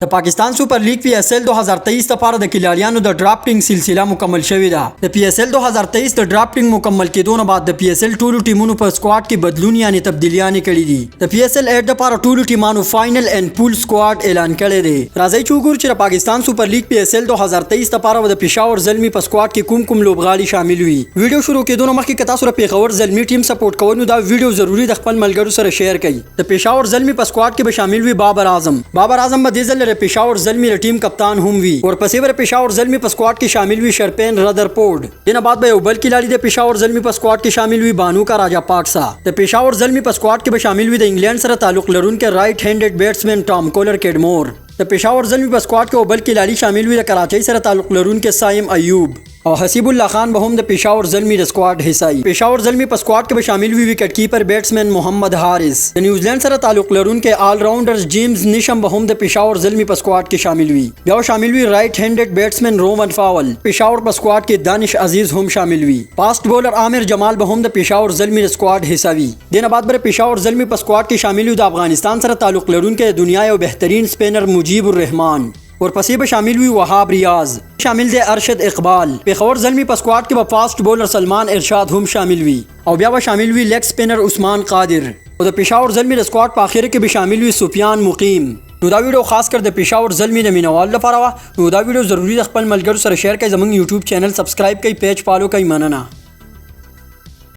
د پاکستان سپر لیګ پي ایس ایل 2023 لپاره د کلاړیانو د ډرافټینګ سلسله مکمل شوې ده. د پي ایس ایل 2023 د ډرافټینګ مکمل کېدو نه بعد د پي ایس ایل ټولو ټیمونو په سکواډ کې بدلون یعنې تبدیلیانې کړې دي. د پي ایس ایل 8 لپاره ټولو ټیمانو فاینل اینډ پول سکواډ اعلان کړی دی. راځئ چې وګورو چې د پاکستان سپر لیګ پي ایس ایل 2023 لپاره به د پېښور زلمي په سکواډ کې کوم کوم لوبغاړي شامل وي. ویډیو شروع کېدو نه مخکې که تاسو د پېښور زلمي ټیم سپورټ کوئ، نو دا ویډیو ضروري د خپل ملګرو سره شیر کړئ. د پېښور زلمي په سکواډ کې به شامل وي بابر اعظم. بابر اعظم به دې ځل د پېښور زلمي د ټیم کپتان هم وي. ورپسې به د پېښور زلمي په سکواډ کې شامل وي شرپین ردرفورډ. دې نه بعد به یو بل کلاړي د پېښور زلمي په سکواډ کې شامل وي بانوکا راجا پاکسا. د پېښور زلمي په سکواډ کې به شامل وي د انګلینډ سره تعلق لرونکی رائټ هینډډ بیټسمن ټام کولر کډمور. د پېښور زلمي په سکواډ کې یو بل کلاړي شامل وي د کراچۍ سره تعلق لرونکی صایم ایوب، او حسیب الله خان به هم د پېښور زلمي د سکواډ حصه وي. پېښور زلمي په سکواډ کې به شامل وي وکټ کیپر بیټسمن محمد حارث. د نیوزلینډ سره تعلق لرونکی آل راونډرز جیمز نیشم به هم د پېښور زلمي په سکواډ کې شامل وي. بیا شامل وي رائټ هینډډ بیټسمن رومن فاول. پېښور په سکواډ کې دانش عزیز هم شامل وي. فاست بولر عامر جمال به هم د پېښور زلمي د سکواډ حصه وي. دې نه بعد به پېښور زلمي په سکواډ کې شامل وي د افغانستان سره تعلق لرونکی د دنیا یو بهترین سپینر مجیب الرحمن. ورپسې به شامل وي وهاب ریاض، شامل دی ارشد اقبال. پېښور زلمي په سکواډ کې به فاست بولر سلمان ارشاد هم شامل وي، او بیا به شامل وي لیګ سپینر عثمان قادر، او د پېښور زلمي د سکواډ په اخر کې به شامل وي سفیان مقیم. نو دا ویډیو خاص کر د پېښور زلمي د مینوالو لپاره وه. نو دا ویډیو ضروري د خپل ملګرو سره شیر کړئ. زمونږ یوټیوب چینل سبسکرایب کړئ، پیج فالو کړئ. مننه.